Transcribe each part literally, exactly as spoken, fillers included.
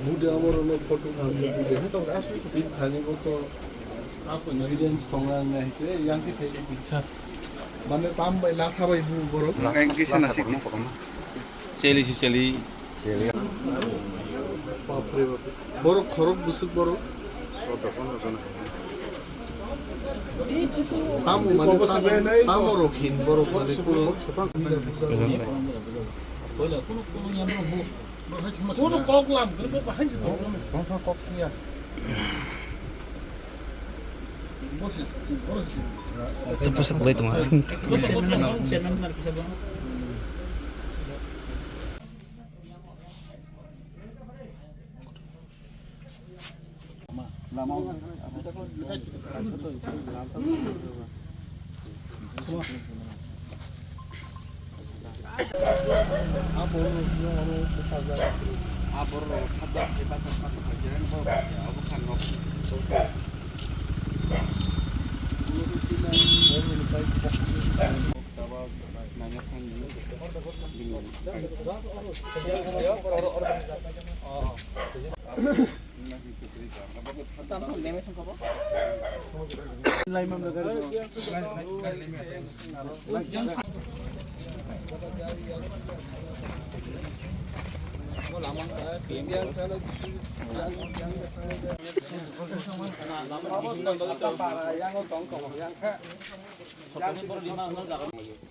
Bude amor no photo khan bude. Thani ko to evidence tonga na hite yang ke thai. Mane tam bai la thabai bu borok. Kisa na sik. Cheli si cheli. Bapre bapre. Borok khorok busuk borok. Tamo mane tam-, tamo rok hin borok mane kulo. Kono kok lam, kono kok lam. Tei bwsa kwlai tongma.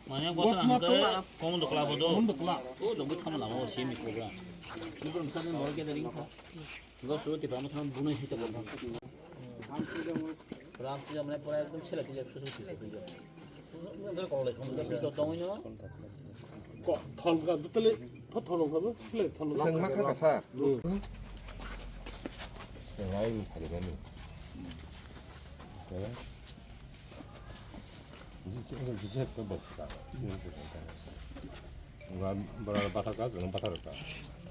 Mane botol ang khe komon dokla bodo. Komon dokla. O dogwi thama lama o simi program. Ni program sa den bor gathering kha. Go suru tipa mo thang bunai hai ta bor. Ram puja mane pura ekdom sela tija susu tija. Nang kong lai kong lai so tong ino. Ko thon ka dutale tho thon ka sele thon. Sang ma kha ka sa. Ngai mi khali gani. Joseph ke bos ka. Nga bara bata ka, jeng bata ka.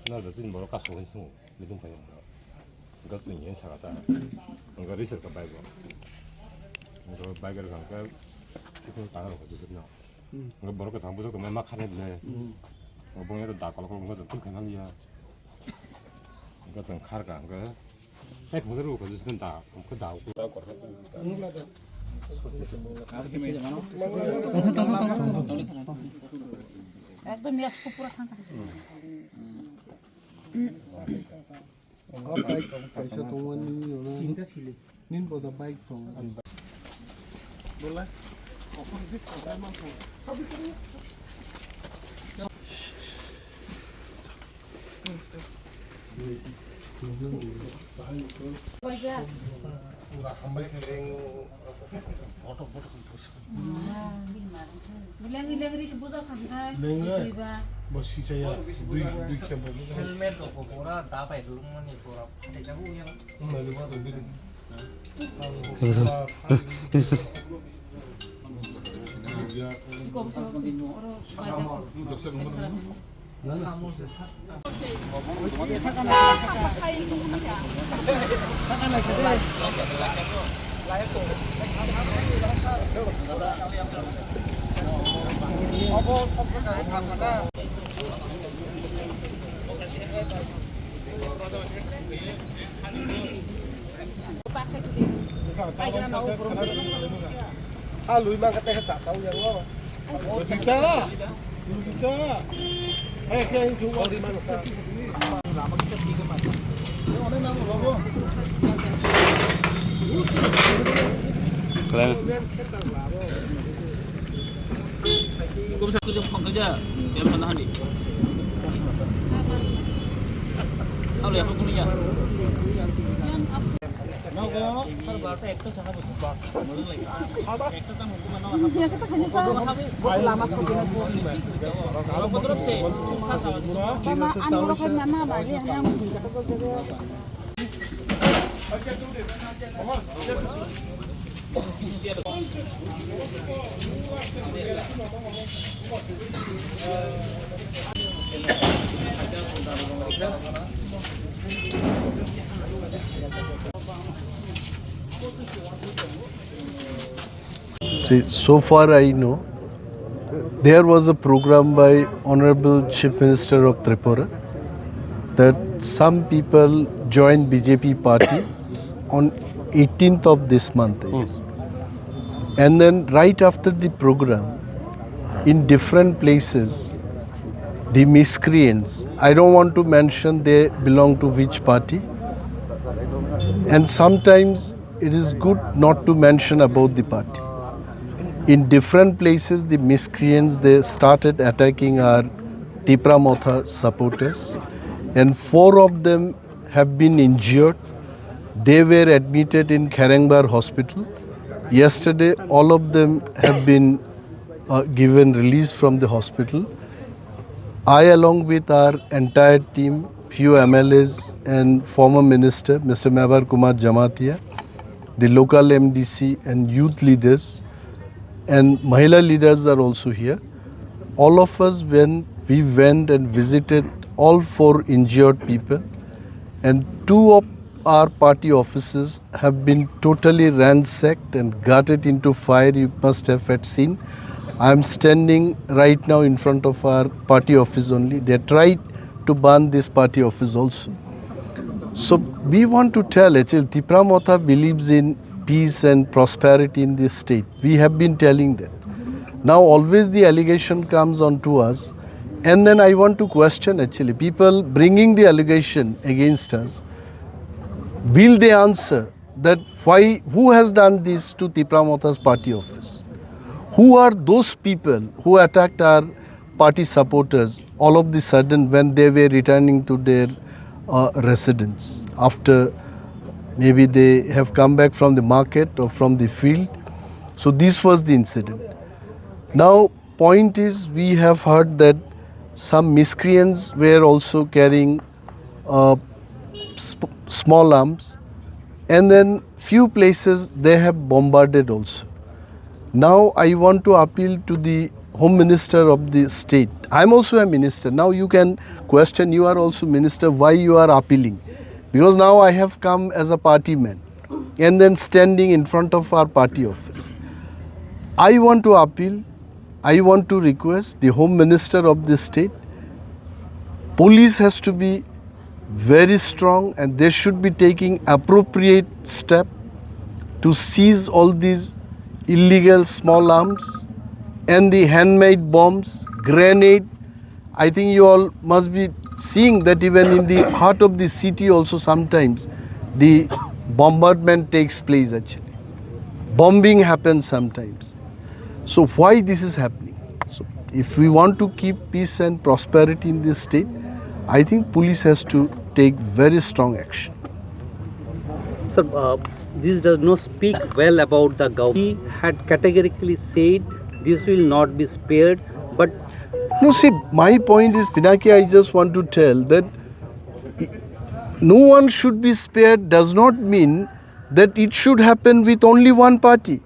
Na da jin boro ka so hin su, ni dum pa yong. Ga jin yen sa ka ta. Nga ri ser ka bai go. Nga bai ga ka ka. Ki ko ta ro ka Joseph na. Nga boro ka thang bu ka ma kha ne le. Nga bong ya da kol kol nga jin kul kha na ya. Nga jin khar ka nga. Ekdom yes, pura thangkha. Kaisa tongmani nini rwna. Nini boda bike tong. Bolai. Lengri lengri se bujak kha khe. Lengri. Bo sisaya dui dui khe bo. Helmet rok bo pura da pai lungmani pura. Tei jabu ya. Ha lui mang kata kata tau yang lo. Lupita, Lupita. See, so far I know, there was a program by Honorable Chief Minister of Tripura that some people joined B J P party on eighteenth of this month. Hmm. And then right after the program, in different places, the miscreants, I don't want to mention they belong to which party, and sometimes it is good not to mention about the party. In different places, the miscreants, they started attacking our Tipra Motha supporters, and four of them have been injured. They were admitted in Kharengbar Hospital. Yesterday, all of them have been, uh, given release from the hospital. I, along with our entire team, few M L As and former Minister Mister Mevar Kumar Jamatia, the local M D C and youth leaders and Mahila leaders are also here. All of us, when we went and visited all four injured people, and two of our party offices have been totally ransacked and gutted into fire. You must have had seen. I am standing right now in front of our party office only. They tried to burn this party office also. So we want to tell, actually, Tipra Motha believes in peace and prosperity in this state. We have been telling that. Now, always the allegation comes onto us, and then I want to question, actually, people bringing the allegation against us, will they answer that why, who has done this to Tipra Motha's party office? Who are those people who attacked our party supporters all of the sudden when they were returning to their, uh, residence after maybe they have come back from the market or from the field? So this was the incident. Now, point is, we have heard that some miscreants were also carrying, uh, sp-, small arms, and then few places they have bombarded also. Now I want to appeal to the Home Minister of the state. I am also a minister. Now you can question, you are also minister, why you are appealing? Because now I have come as a party man and then standing in front of our party office. I want to appeal, I want to request the Home Minister of the state, police has to be very strong and they should be taking appropriate step to seize all these illegal small arms and the handmade bombs, grenade. I think you all must be seeing that even in the heart of the city also sometimes the bombardment takes place actually. Bombing happens sometimes. So why this is happening? So if we want to keep peace and prosperity in this state, I think police has to take very strong action. Sir, uh, this does not speak well about the government. He had categorically said this will not be spared, but No, see, my point is, Pinaki, I just want to tell that i- no one should be spared does not mean that it should happen with only one party.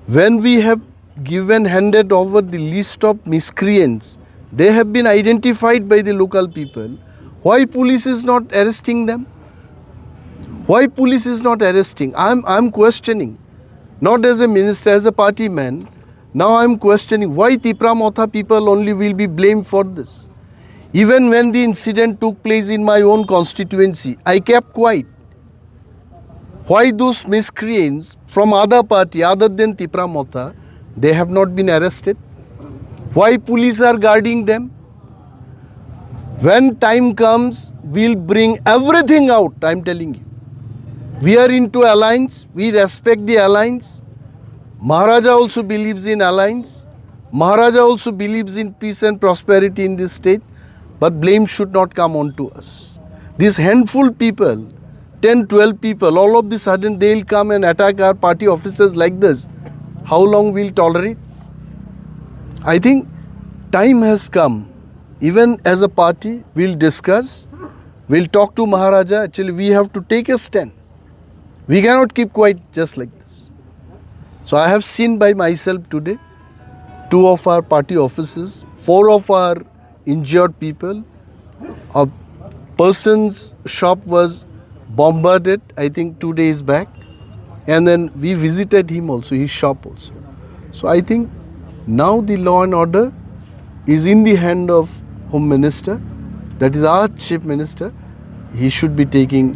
When we have given, handed over the list of miscreants, they have been identified by the local people. Why police is not arresting them? Why police is not arresting? I'm, I'm questioning, not as a minister, as a party man. Now I'm questioning why Tipra Motha people only will be blamed for this. Even when the incident took place in my own constituency, I kept quiet. Why those miscreants from other party other than Tipra Motha, they have not been arrested? Why police are guarding them? When time comes, we'll bring everything out, I'm telling you. We are into alliance, we respect the alliance. Maharaja also believes in alliance. Maharaja also believes in peace and prosperity in this state. But blame should not come on to us. These handful people, ten, twelve people, all of the sudden they'll come and attack our party offices like this. How long we'll tolerate? I think time has come. Even as a party, we'll discuss, we'll talk to Maharaja. Actually, we have to take a stand. We cannot keep quiet just like this. So I have seen by myself today, two of our party offices, four of our injured people, a person's shop was bombarded, I think, two days back. And then we visited him also, his shop also. So I think now the law and order is in the hand of Home Minister, that is our Chief Minister. He should be taking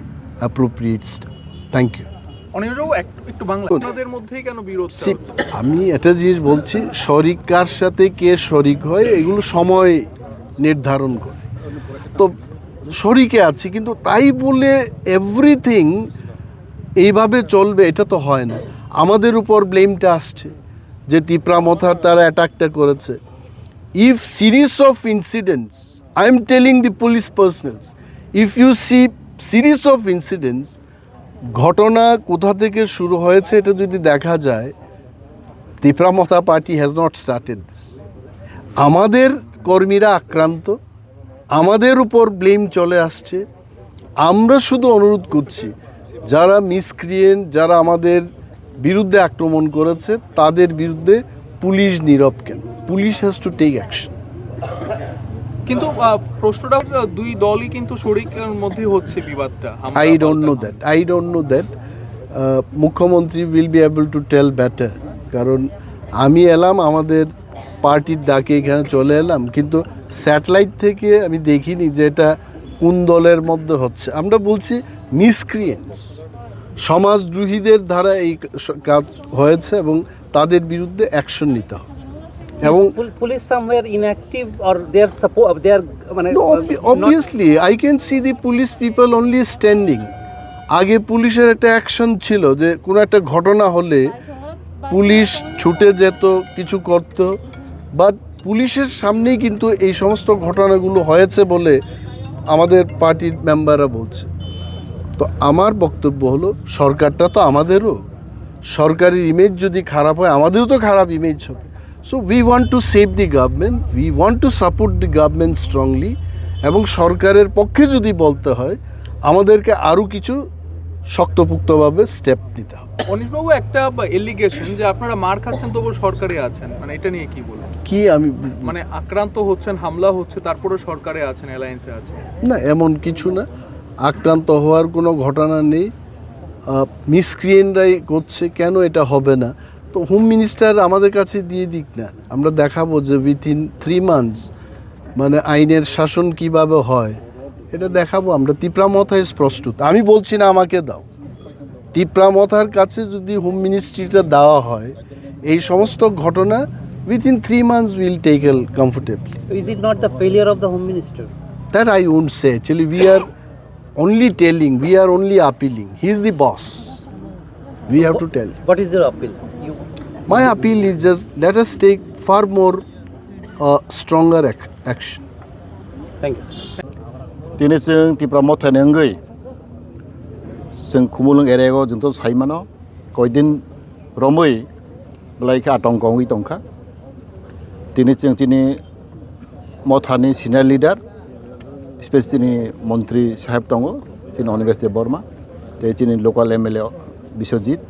appropriate step. Thank you. অনিলবাবু, একটু একটু বাংলা। আপনাদের মধ্যেই কেন বিরোধটা হচ্ছে? আমি একটা জিনিস বলছি, শরিক কার সাথে কে শরিক হয়, এগুলো সময় নির্ধারণ করে। তো শরিকে আছি, কিন্তু তাই বলে এভরিথিং এইভাবে চলবে, এটা তো হয় না। আমাদের উপর ব্লেমটা আসছে যে তিপ্রা মথার তারা অ্যাটাকটা করেছে। If series of incidents, I am telling the police personnel, if you see series of incidents, ঘটনা কোথা থেকে শুরু হয়েছে এটা যদি দেখা যায়, তিপ্রা মথা party has not started this. আমাদের কর্মীরা আক্রান্ত, আমাদের উপর ব্লেম চলে আসছে। আমরা শুধু অনুরোধ করছি, যারা মিসক্রিয়েন্ট, যারা আমাদের বিরুদ্ধে আক্রমণ করেছে, তাদের বিরুদ্ধে পুলিশ নীরব কেন? Police has to take action. কিন্তু আহ, প্রশ্নটা হলো, দুই দলই কিন্তু শরিকের মধ্যে হচ্ছে বিবাদটা, হামলা I don't know পাল্টা। That. I don't know that. মুখ্যমন্ত্রী will be able to tell better. কারণ আমি এলাম আমাদের পার্টির ডাকে, এখানে চলে এলাম, কিন্তু স্যাটেলাইট থেকে আমি দেখিনি যে এটা কোন দলের মধ্যে হচ্ছে। আমরা বলছি মিসক্রিয়েন্টস, সমাজদ্রোহীদের দ্বারা এই ক-, স-, কাজ হয়েছে এবং তাদের বিরুদ্ধে অ্যাকশন নিতে হবে। এবং Pol- police somewhere inactive or they are support, they are, মানে, No, uh, obvi- not obviously, I can see the police people only standing. আগে পুলিশের একটা অ্যাকশন ছিল যে কোনো একটা ঘটনা হলে পুলিশ ছুটে যেত, কিছু করত, বাট পুলিশের সামনেই কিন্তু এই সমস্ত ঘটনাগুলো হয়েছে বলে আমাদের পার্টির মেম্বাররা বলছে। তো আমার বক্তব্য হলো, সরকারটা তো আমাদেরও, সরকারের ইমেজ যদি খারাপ হয়, আমাদেরও তো খারাপ ইমেজ হবে। So we want to save the government, we want to support the government strongly, এবং সরকারের পক্ষে যদি বলতে হয়, আমাদেরকে আরও কিছু শক্তপোক্তভাবে স্টেপ নিতে হবে। অনিশবাবু, একটা এলিগেশন যে আপনারা মার খাচ্ছেন তবু সরকারে আছেন, মানে, এটা নিয়ে কি বলবেন? কি আমি মানে, আক্রান্ত হচ্ছেন, হামলা হচ্ছে, তারপরে সরকারে আছেন, অ্যালায়েন্সে আছেন। না, এমন কিছু না, আক্রান্ত হওয়ার কোনো ঘটনা নেই। মিসক্রিয়েন্টরাই করছে, কেন এটা হবে না? তো হোম মিনিস্টার আমাদের কাছে দিয়ে দিক না, আমরা দেখাবো যে উইথিন থ্রি মান্থস, মানে, আইনের শাসন কিভাবে হয়, এটা দেখাবো আমরা। তিপ্রা মথা ইজ প্রস্তুত, আমি বলছি না আমাকে দাও। তিপ্রা মথার কাছে যদি হোম মিনিস্ট্রিটা দেওয়া হয়, এই সমস্ত ঘটনা within three months will tackle comfortably. Is it not the failure of the Home Minister? That I won't say. Actually, we are only telling, we are only appealing. He is the boss. We have to tell. What is your appeal? You My appeal is just, let us take far more, uh, stronger ac- action. Thank you, sir. Tini chwng Tipra Mothani wngwi chwng Khumulwng area o jwnto sai mano, koidin romwi belai khe atongko wngwi tongkha. Tini chwng chini Mothani senior leader, specially chini montri saheb tongo, chini Onimesh Debbarma, tei chini local M L A Biswajit,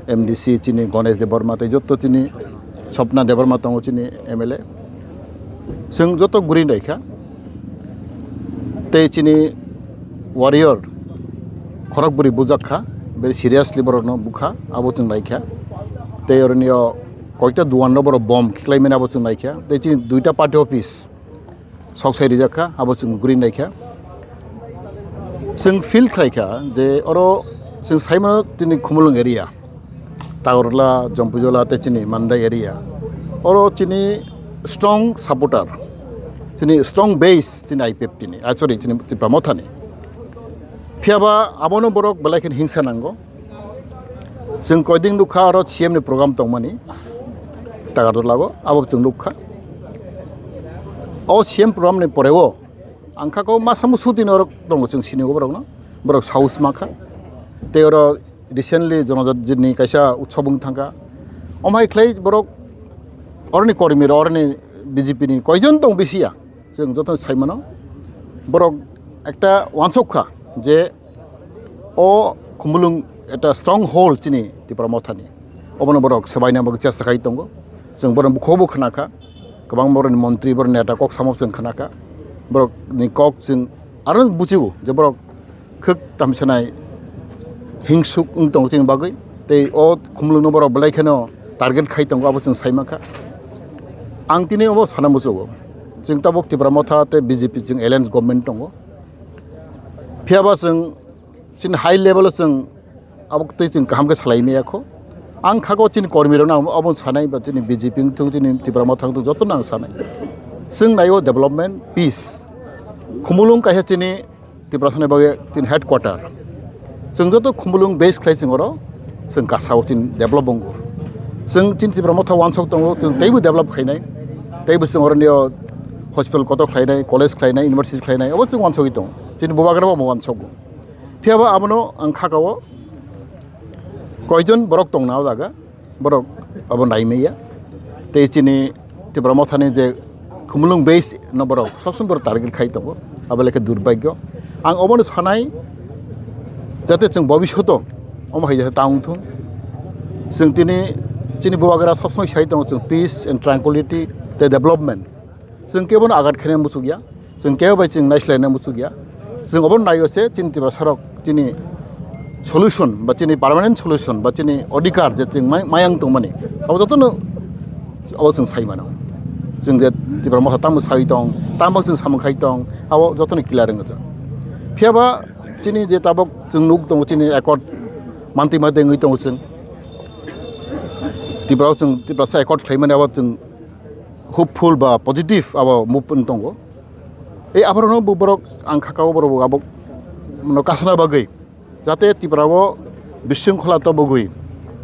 M D C chini Ganesh Debbarma, tei jotto chini Swapna Debbarma tongo chini M L A. Chwng joto guri naikha, tei chini warrior khorok bwrwi bujak kha, very seriously borokno bukha, abo chwng naikha. Tei oroni o koita duan no borok bom khiklai mani abo chwng naikha. Tei chini duita party office sok sai rijak kha, abo chwng guri naikha. Chwng feel khlai kha je oro chwng sai mano tini Khumulwng area, Tagarla, Jampuijala tei chini Mandai area. Oro chini strong supporter, chini strong base chini I P F T ni, ah, sorry, chini Tipra Motha ni. Phiya ba abono borok belai khe hingsa nango. Chwng koiding nukha oro C M ni program tongmani Tagartola o, abo chwng nukha. O C M program ni pore o ang kha ko masa musu din orok tongo chwng sini o borok no, borok saus ma kha. Tei oro recently Jonojat ni kaisa utsob wng thang kha. Omo hai khlai borok oroni kormi rok, oroni B J P ni koijon tong bisi ya, chwng joto sai mano. Borok ekta uansuk kha je o Khumulwng ekta strong hold chini Tipra Motha ni. Obono borok swbaina bagwi chesta khai tongo. Chwng borok bukhugo bo khna kha. Kwbang borokni montri, borok neta kok samo chwng khna kha. Borokni kok chwng aro buchigo je borok khwk tamsanai hingsuk wng tongo chini bagwi. Tei o Khumulwngno borok belai kheno target khai tongo, abo chwng sai mankha. Ang tini obo sana muchugo. Chwng tabuk Tipra Motha tei B J P chwng alliance government tongo. Phiya ba chwng chini high level o chwng abo twi chwng kaham khe salai maya kho. Ang khago chini kormi rokno abo sanai ba chini B J P wng thung, chini Tipra Motha wng thung, jotono ang sanai. Chwng naio development, peace. Khumulwng kaisa chini Tiprasa ni bagwi chini headquarter. Chwng joto Khumulwng base khlai chwng oro chwng kasao chini develop wngo. Chwng chini Tipra Motha uansuk tongo, chwng teibo develop khainai. Teibo chwng oro nio hospital kotor khlainai, college khlainai, university khlainai, abo chwng uansugwi tongo. Chini bubagra bo omo uansugo. Phiya ba abono ang kha kao koijon borok tongna o jaga, borok abo nai maya. Tei chini Tipra Mothani je Khumulwng base no borok sob somoi borok target khai tongo, abo lekhe durbhagyo. Ang obono sanai jate chwng bobishoto omo hai jate ta wng thung. Chwng tini chini bubagra sob somoi sai tongo chwng peace and tranquility tei development. Chwng kebono agat khaina muchukya, chwng kebo bai chwng naislaina muchukya. Chwng obono naio se chini Tiprasarok chini solution ba chini permanent solution ba chini odhikar je chwng mai-, mayang tongmani, abo jotono abo chwng sai mano. Chwng je Tipra Motha tamo sai tong, tamo chwng samung khai tong, abo jotono clear wngkha. Phiya ba chini je tabok chwng nuk tongo chini accord manti mate wngwi tongo chwng. Tiprao chwng Tiprasa accord khlaimani abo chwng hopeful ba positive abo move wng tongo. Ei aphuru no bo borok ang kha kao borok bo abo no kasana bagwi jate Tripura o bisingkhola to bogwi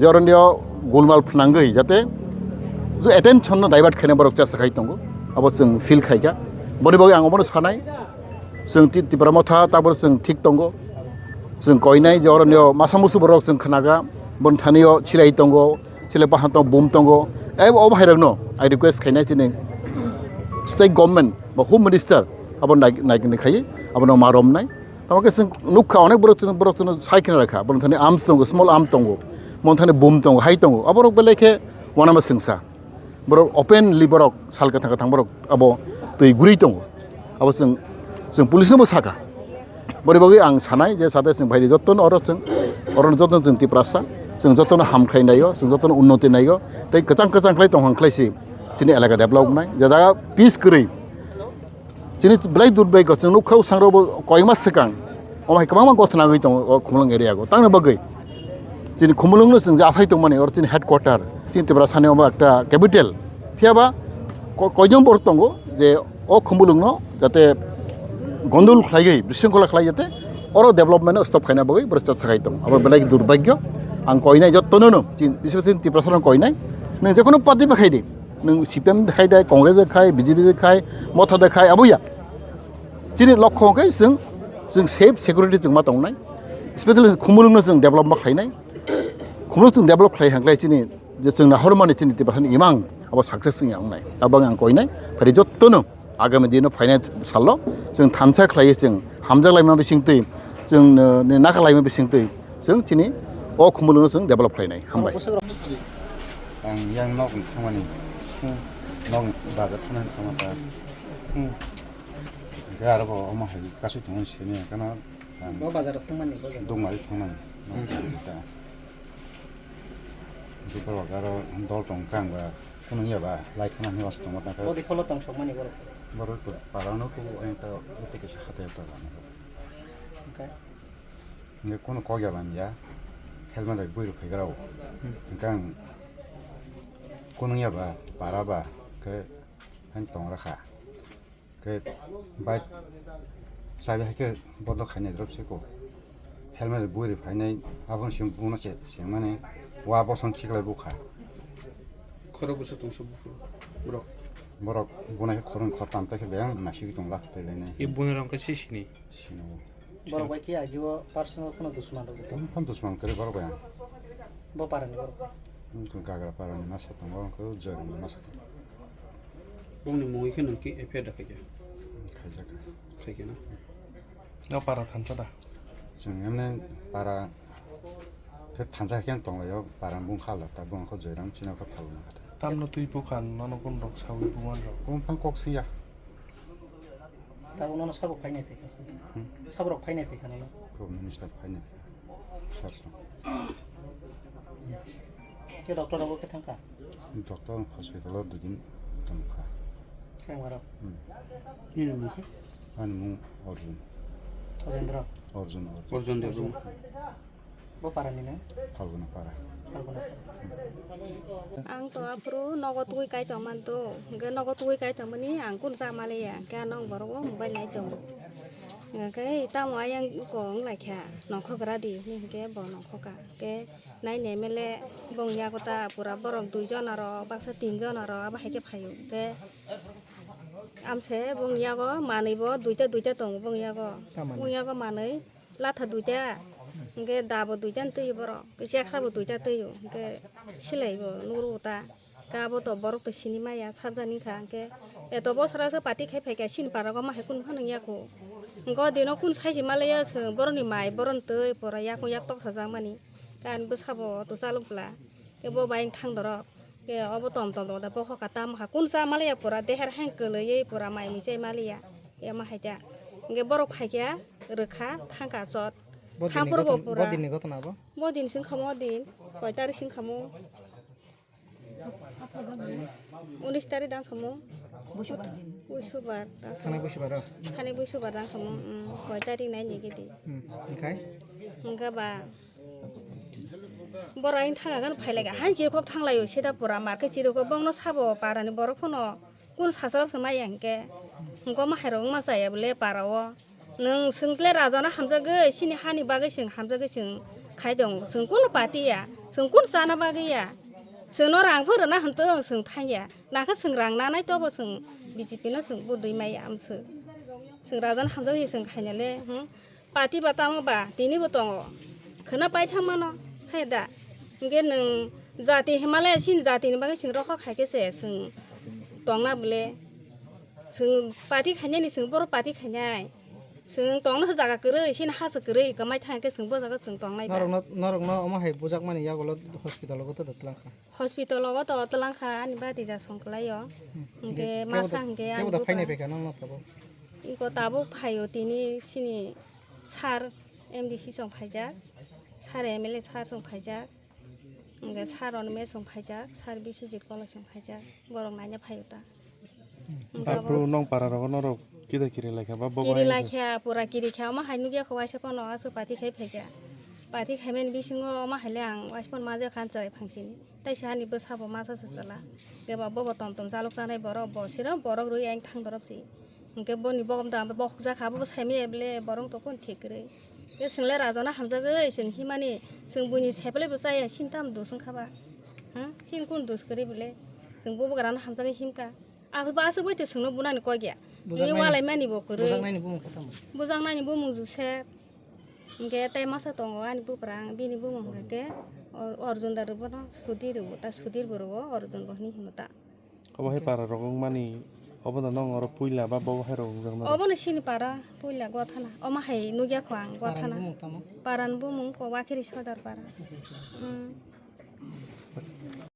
je oro nio gulmal phnangwi jate je attention no divert khaina borok chesta khai tongo, abo chwng feel khaikha. Boni bagwi ang omono sanai, chwng Ti-, Tipra Motha tabor chwng thik tongo, chwng koinai je oro nio masa musu borok chwng khnaga, boni thani o silai tongo, Chile bahan tongo, bum tongo. Ebo, obo hai rokno I request khainai chini state government ba home minister abo nai, nai, nai khai abono ma romnai. Tamo khe chwng nukha onek borok chwng, borok chwngno sai khna rakha. Borok thani arms tongo, small arm tongo. Mon thani bum tongo, hai tongo. Aborok belai khe wanama singsa. Borok openly borok sal kwthang kwthang borok abo twi guri tongo. Abo chwng, chwng police no bo sakha. Boni bagwi ang sanai je sate chwng phaidi jotono oro chwng, oro jotono chwng Tiprasa, chwng jotono ham khlai naio, chwng jotono unnoti naio, tei kwchang kwchang khlai tongthang khlai si chini elaka develop wngnai. Je jaga peace kwrwi, chini belai durbhagyo chwng nukha, bwskango bo koima swkang omo hai kwbangma gothona wngwi tongo o Khumulwng area o. Tamni bagwi chini Khumulwngno chwng je asai tongmani oro chini headquarter, chini Tiprasani omo ekta capital. Phiya ba ko-, koijon borok tongo je o Khumulwngno jate gondol khlaiwi, bisingkhola khlai jate oro development no stop khaina bagwi borok chesta khai tongo. Abo belai durbhagyo. Ang koinai jotono no, chini, bisingkho chini Tiprasano koinai. Nwng jekono party bai khai di. Nwng C P M de khai de, Congress de khai, B J P de khai, Motha de khai, abo ya. Chini lokho hwnkhe chwng, chwng safe security chwng ma tongnai. Especially Khumulwngno chwng develop ma khlainai. Khumulwng chwng develop khlai hwnkhe chini je chwng nahormani chini Tiprasani imang abo success wngya wngnai. Abo ang koinai, phari jottono agami dino phainai salo chwng thansa khlaiwi chwng hamjak laima bisingtwi, chwng, uh, ni naka laima bisingtwi chwng chini o Khumulwngno chwng develop khlainai. Hambai. Ang yang nok ni thangmani. Hmm. Nok ni bazar thangmani thangma ta. Hmm. Hingke aro bo omo hai kasui tongmani sini kana. Bo bazar thangmani, bo bazar. Dongmari thangmani. Hmm. Nok ni ta. Hingke borok aro dol tong kha ang ba kunung ya ba lai khana ni wasu tongma ta kha. Bodi kholo tong sokmani borok. Borok para no ku eng ta uti kisa hate ta. Hingke? Hingke kunu kok ya lam ya, helmet bai bui rok phai gra o. Hmm. Hingke ang kunu ya ba, para ba, khe hain tong rakha. Khe bike chabi hai khe bodo khainai drop se ko. Helmet bui ri phainai, aboni simi buno se, se mane wa bosong khiklai bukha. Khoro busa tongsa buphuru borok. Borok buna khe khorang khortam ta khe beng nasigi tong lak tei lainai. E buna rong khe si sini. Sini bo. Borok bai khe agi o personal phano dusman rok. Tamo phano dusman kare borok bai ang. Bo parani borok. Wngkha Gagra parani masa tongo, wngkha Joyram masa tongo. Bongni mungwi khe nwng ki F I R da khaikha? Khaijak. Khaikha na? No para thansa da? Chwng emne para khe thansa khe tonglaio, para bung khala ta bung kho Joyram chino kha phalna kha. Tamno twi bukhan nono kun rok sawi buman rok. Kun phang kok siya. Tabuk nono sabo phainai phaikha. Hmm. Saborok phainai phaikha nono. Ko minister phainai phaikha. Sir sir. Ke doctor rok khe thangkha? Doctor hospital o dui din tongkha. Khe maro? Hmm. Nini mung khe? Ani mung Arjun. Ojendra. Arjun, Arjun. Arjun Debbarma. Bo parani na? Phalguna para. Phalguna. Ang to aphuru nogo twi kai tong man to. Hwnkhe nogo twi kai tong mani ang kun cha maliya. Hwnkhe ano ang borok o mobile nai tongo. Hwnkhe tamo ayang ko wng lai kha. Nongkhok gra di hwnwi hwnkhe bo nongkhok kha. Hwnkhe nai ne mele bong yago ta pura borok dui jon aro baksa tin jon aro abo hai khe phaio. Hwnkhe amse bong yago manwi bo duita duita tongo bong yago. Tamani? Bong yago manwi. Latha duita, hwnkhe dabo duita twi borok, chekra bo duita twi, hwnkhe silai bo nukro ta. Khe abo to borok to sini maya, sabjani kha, hwnkhe eto bosora se party khai phaikha, sini para go ma hai kunu phano ya kho. Hwnkhe o dino kun sai se malaya se, boroni mai, boroni twi, pora yakung yak tok sajak mani. Khe ani bwsabo to chalok bwla, khe bo bai thang dorok. Ke obo tom tom rok da bokhok ka tam kha. Kun cha maliya pura deher hang kwlwi pura mai mui chai maliya. Ema hai ta. Hwnkhe borok phai kha rwkha thang kha chot. Bo dinni Thang phuru bo ghotona, pura. Bo dinni ghotona bo? Bo din sing khamo din. Koi tarik sing khamo? Unis tarik dang khamo? Busubar. Thani busubar o? Thani busubar dang khamo. Hmm. Koi tarik nai ni gidi. Hmm. Hwnkhe? Hwnkhe ba. Borok ayang thang agano phai lai kha, han chirkhok thang lai o, sida pura mar khe chirkhok bongno sabo parani borok phano kun sachalok se maya hwnkhe, hwnkhe omo hai rok wngma chaya bwle para o. Nwng chwng tle raja no hamjagwi, chini hani bagwi chwng hamjagwi chwng khai tong, chwng kunu party ya, chwng kunu chana bagwi ya, chwng no rang phano rwna hwn tong chwng thang ya, nakhe chwng rang nanai tobo chwng B J P no chwng vote rwi maya amswk, chwng raja no hamjagwi chwng khaina le, hmm. Party ba tamo ba tini bo tongo. Khwna pai thang mano, hai da. Hwnkhe nwng jati Himalaya sini jatini bagwi chwng rohor khai khe se chwng tongna bwle. Chwng party khainani chwng borok party khainai. Chwng tongna jaga kwrwi, sini hachwk kwrwi, kwmai thang khe chwng bo jaga chwng tongnai ba. Norokno, norokno omo hai bujakmani yagulo hospital o goto da twlang kha. Hospital o to twlang kha ani bati ja song kwlai o. Hmm. Hwnkhe kebo masa da, hwnkhe kebo ani da bupha. Phainai phaikha nang no tabuk? Iko tabuk phaio tini sini sir M D C song phaijak, sir M L A sir song phaijak, hwnkhe sir Onme song phaijak, sir Biswajit Koloi song phaijak, borok naina phaio ta. Hwnkhe abo Aphuru nong para rogo norok kida kiri laikha ba bobo kiri hai laikha, pura kiri kha, omo hai nukya kho waisa pono aswk party khai phaikha. Party khaimani bisingo omo hai le ang waisa pono majak kha chwrai phangsini. Taisa ani bwsabo masa se chwla. Khe ba bobo tom tom chalok chanai borok, bo siro borok rwi ayang thang dorop si. Hwnkhe boni bogom da bokhok jakha, bobo saimaya bwle borok tokon thik kwrwi. Khe chwng le raja no hamjagwi chwng himani, chwng buini saipalai bo chaya, sini tamo dos wngkha ba? Ha? Sini kun dos kwrwi bwle? Chwng bubagra no hamjagwi himkha. Abo bo aswk bai twi chwngno bunani kok ya. Bini walai mani bo kwrwi. Bujaknaini bumung khe tamo? Bujaknaini bumung Joseph. Hwnkhe tei masa tongo ani buprang, bini bumung hwnkhe Or-, Orjun da rwbo no Sudhir rwbo, ta Sudhir bo rwbo, Orjun bo hwnwi hino ta. Obo hai para rok wngmani, obo da nong oro puila ba bo hai rok wngjaknai? Obo no sini para puila Gwathana. Omo hai nukya kho ang Gwathana. Parani bumung tamo? Parani bumung ko Wakiri Sodar para. Hmm.